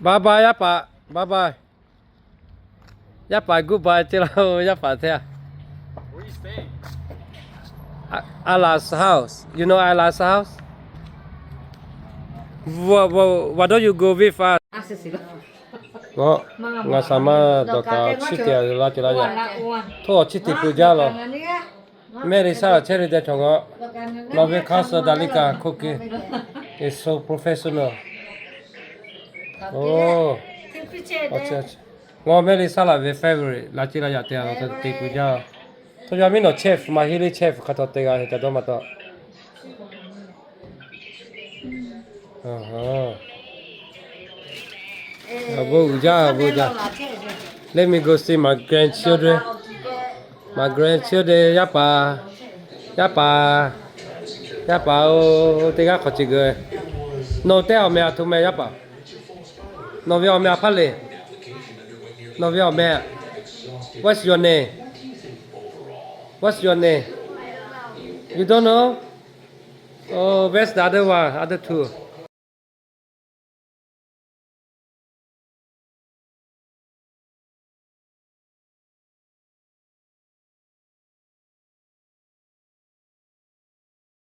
Bye bye yaˇ paˍ, bye bye. Yaˇ paˍ goodbye ce la, yaˇ paˍ hteˇ a. Ilas house, you know Ilas house? Why don't you go with us? Ngaˬ, ngaˬ shaˍ maˇ dawˬ kaꞈ chi teˇ la ce la yaˇ. Htawˇ chi teˇ pui jaˇ la. Mehˇ le saˉ laˬ chehˇ le deh cawˬ ngaˬ. Nawˬ ve hk'aˇ suh daꞈ le kaꞈ hk'oˆ ke. It's so professional. Ngaˬ mehˇ le saˉ laˬ ve favorite la ce la yaˇ te a, teˇ pui jaˇ. Htawˇ yaˇ miˇ nawˬ chef, maˇ heˆ le chef hk'a taw te g'a he ca dawˇ ma taw. Bon uiˍ jaˇ, bon jaˇ. Let me go see my grandchildren. My grandchildren, yaˇ paˍ, yaˇ paˍ, yaˇ paˍ-oˬ, teˇ g'aˇ hk'awꞈ ce geu. Nawˬ tehˇ awˬ meh a htoꞈ meh yaˇ paˍ? Nawˬ ve awˬ meh a hpaˇ le. Nawˬ ve awˬ meh. What's your name? What's your name? You don't know? Oh, where's the other one? Other two?